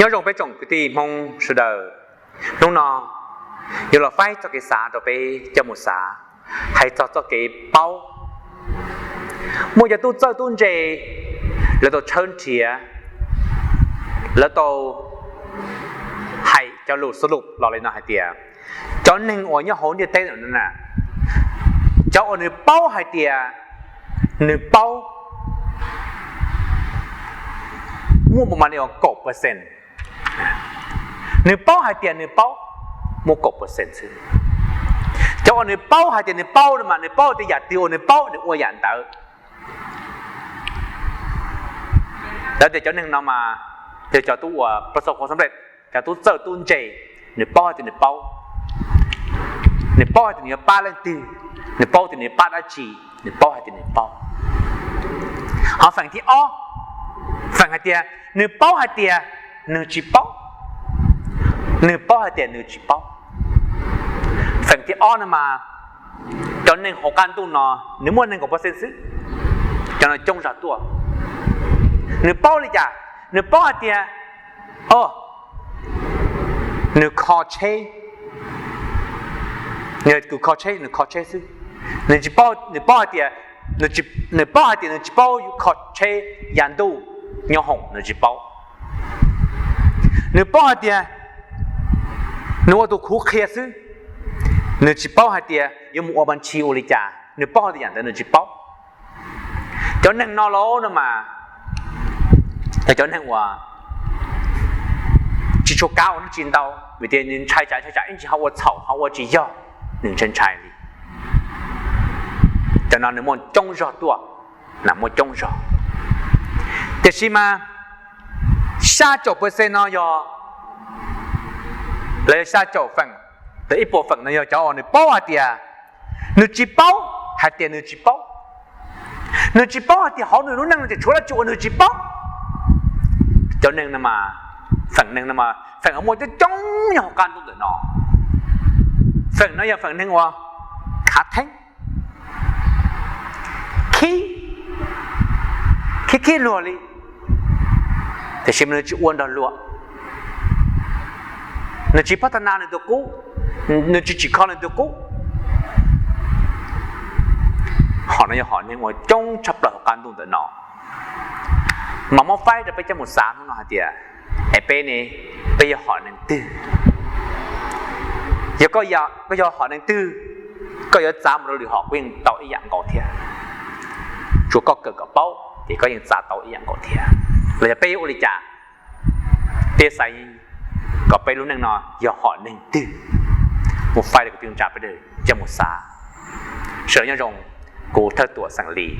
Nyob zoo peb tsoom kwv tij Hmoob sawv daws, hnub no yuav los faib txoj kev xav rau peb coj mus xav, hais txog txoj kev paub. Muaj cov tub txawj tub ntse, lawv tau tshawb nrhiav, lawv tau hais cov lus xub lus los li no hais tias, cov neeg uas nyob hauv ntiaj teb no na, cov uas nws paub hais tias nws paub muaj mas li kaum percent. Nws paub hais tias nws paub muaj kaum percent xwb. Cov uas nws paub hais tias nws paub no mas nws paub tias yam twg uas nws paub nws ua yam ntawd. Lawv tias cov neeg no mas yog cov tub uas pab xau qhov xab lej, cov tub txawj tub ntse, nws paub hais tias nws paub, nws paub hais tias nws yuav pab leej twg, nws paub tias nws yuav pab dab tsi, nws paub hais tias nws paub. Ho feem thib ob, feem hais tias nws paub hais tias nws tsis paub, nws paub hais tias nws tsis paub. Feem thib ob no mas cov neeg hauv qab ntuj no nws muaj nees nkaum percent xwb, cov no coob zog tuaj. Nws paub li cas? Nws paub hais tias, o, nws kho tsheb, nws kho tsheb, nws kho tsheb xwb. Nws tsis paub, nws paub hais tias, nws paub hais tias nws tsis paub kho tsheb ya ntuj nyob hoom, nws tsis paub. Nws paub hais tias nws ua tus khuv qhia xwb, nws tsis paub hais tias yuav mus ua paj ntshis ua li cas, nws paub hais tias yam ntawd nws tsis paub. Cov neeg no los no mas yog cov neeg uas tsis tshua kav ua dab tsi ntau, vim tias nws ntshai tsam ntshai tsam ib ntsis ho ua txhaum ho ua tsis yog, nws ntshai ntshai li. Cov no nws muaj coob zog tuaj, nws muaj cooz zog. Tiam sis mas xya caum percent no yog, los yog xya caum feem, tau ib puas feem no yog cov uas nws paub hais tias nws tsis paub, hais tias nws tsis paub. Nws tsis paub hais tias hauv nws lub neej no tseem tshuav dab tsi uas nws tsis paub. Cov neeg no mas, feem neeg no mas feem uas muaj coob coob nyob hauv qab ntuj ntawm no. Feem no yog feem neeg uas khav theeb, khib, khib khib luag li, tiam sis mas nws tsis ua nrog luag, nws tsis pab tag nas nws tus qub, nws tsis tsim kho nws tus qub. Hom no yog hom neeg uas coob tshaj plaws hauv qab ntuj ntawm no. Mas muab faib rau peb coj mus xav hnub no hais tias, es peb ne, peb yog hom neeg twg? Yog koj yog hom neeg twg, koj yuav txav mus rau lwm hom kuj yeej tau ib yam nkaus thiab. Tsuas koj kawm kom paub ces koj yeej txav tau ib yam nkaus thiab. Los yog peb yuav ua li cas? Peb xaiv kom peb lub neej no yog hom neeg twg, mus faib rau kwv tij neej tsa peb coj mus xav. Sawv daws nyob zoo, kuv Thawj Tuam xeem Lis.